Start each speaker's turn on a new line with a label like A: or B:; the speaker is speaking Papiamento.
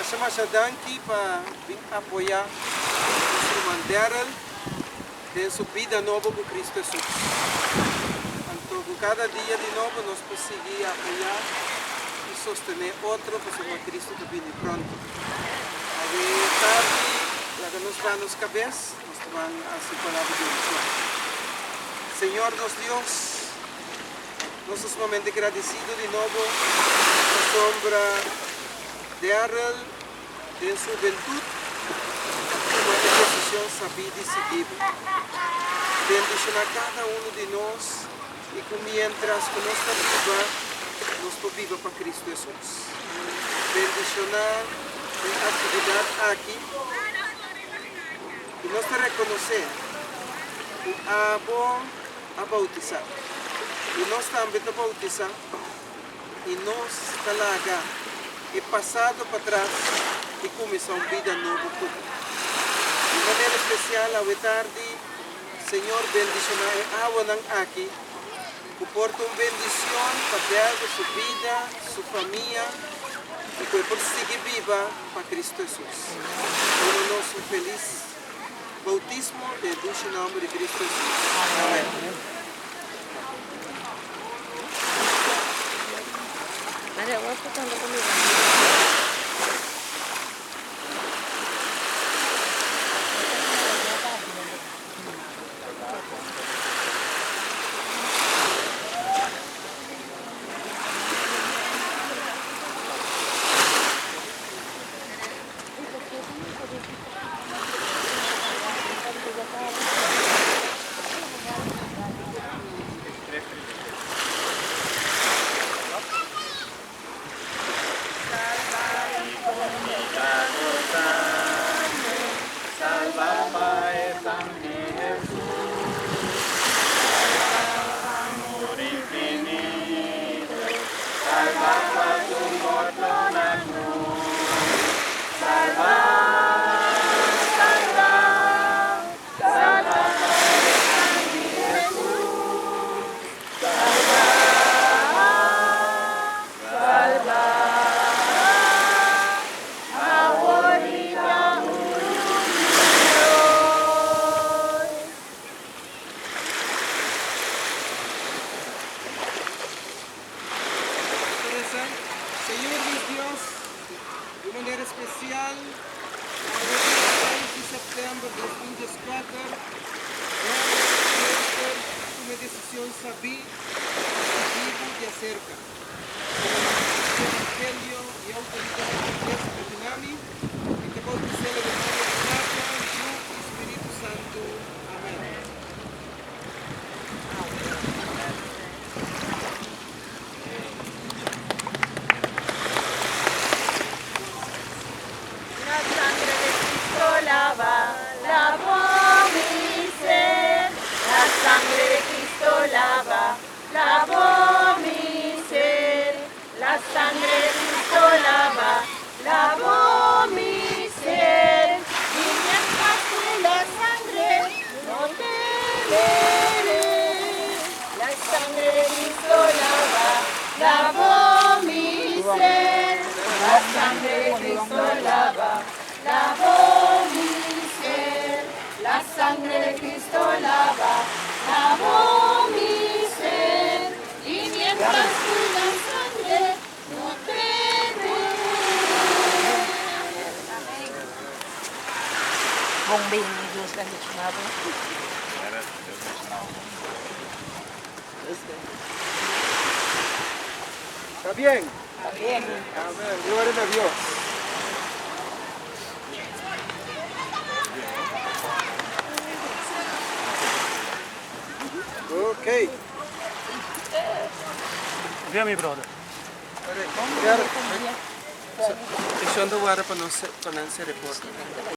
A: Masha masha danki pa bin apoya nos ruman Darrel den su bida nobo ku Cristo Hesus. Anto ku kada dia di nobo nos por sigui apoya i sostene otro pasobra Cristo ta bini pronto. Awe tardi laga nos baha nos kabes, nos ta ban hasi palabra di orashon. Señor nos Dios, Nos ta sumamente gradisido di nobo pasobra Darrel den su hubentut a tuma e desishon sabí di sigui bo. Bendishoná kada unu di nos i ku miéntras ku nos ta biba, nos por biba pa Kristu Hesus. Bendishoná e aktividat aki i nos ta rekonosé ku abo a bautisá. I nos tambe ta bautisá i nos ta laga e pasado patras i kuminsá un bida nobo ku bo. Di manera spesial awe tardi, Señor bendishoná e awanan aki ku por ta un bendishon pa Delbert su bida, su famia i ku e por sigui biba pa Cristo Hesus. Duna nos un felis Boutismo den e dushi nomber di Cristo Jesus. Amen. Teresa, Señor nos Dios, di un manera especial awe dia seis di september 2014, Robert Webster a tuma e decision sabí pa sigui bo di acerca. Como Evangelio y autoridad di Iglesia ta duna mi, mi ta bautis'el den nomber di Tata, Yu y Spiritu Santu. Amen.
B: La sangre de Cristo lava, lavó mi ser. La sangre de Cristo lava, lavó mi ser. La sangre de Cristo lava, lavó mi ser. Y mientras que la sangre no temeré. La sangre de Cristo lava, lavó mi ser. La sangre de Cristo lava, lavó mi ser. La sangre de Cristo lava, lavó mi ser. Y mientras que la sangre no temeré.
C: Bon bini, Dios bendiciona bo.
A: Está bien?
C: Está bien.
A: Amén. Gloria a Dios. Ok.
D: Via mi brother.
A: Eshon ta wara pa nos pa nan se reporta.